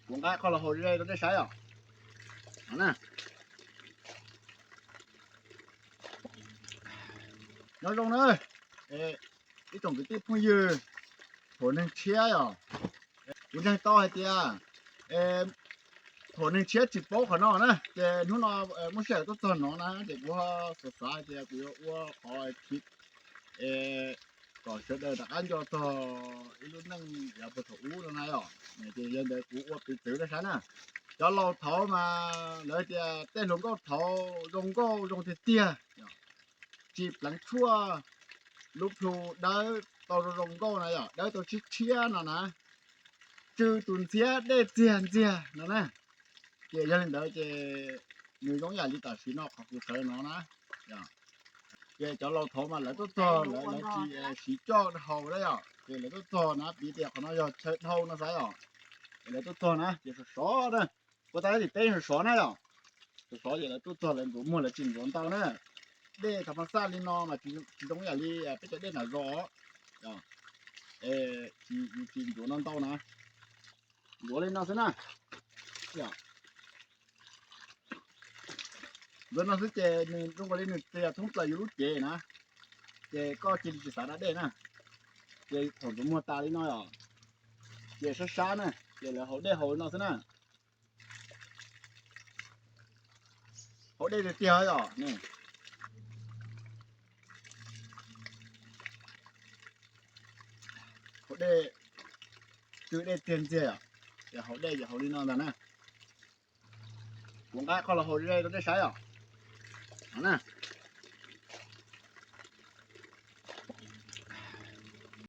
Kuv nqa qhov los hau ze rau nej saib os. No na, nyob zoo na, ib tsoom kwv tij phooj ywg, thaum neeg tshiab yom, kuv ntseeg tau hais tias thaum neeg tshiab tsis paub qhov no na, ces hnub no muaj sij hawm tuaj txog no na, ces kuv ho xav xav hais tias kuv yuav ua qhov clip kom sawv daws rov qab nco txog ib lub neej yav puag thaum ub no na yom. Ces yog ntawd kuv ua piv txwv rau saib na. Cov laus thaud mas lawv tias tej hluas nkauj thaud zoo nkauj zoo tiag tiag, tsis pleev tshuaj, lub plhu dawb tau zoo zoo nkauj na yom, dawb tau tshiab tshiab no na, tsw tus ntxhiab dej txiag ntxiag no na. Ces yog li ntawd ces nws zoo yam li tam sim no qhov kuv sawv no na. Ces cov laus thaud mas lawv tuaj txog lawv lawv tsis siv coj haus na yom, ces lawv tuaj txog na piv tias qhov no yog chaw dhau no xav yom, ces lawv tuaj txog na ces sov sov na, puas tas tim teb sov sov na yom, sov sov ces lawv tuaj txog lawv ntxuav muag lawv tsis ntxuav ntau na. Dej thav pab xaj li no mas tsis zoo yam li peb cov dej nram zos, tsis ntxuav no ntau na, ntxuav li no xwb na. Ntxuav no xwb ces nws zoo nkaus li nws txias thoob plaws yus lub cev na, ces koj cia li tsis xav da dej na. Ces thaum ntxuav muag tas li no os, ces sab sab na, ces lawv haus dej haus li no xwb na. Haus dej tiag tiag os, haus dej, tsw dej tiag ntxiag os, ces haus dej ces haus li no ntag na. Kuv nqa qhov los hau ze rau nej saib os. No na,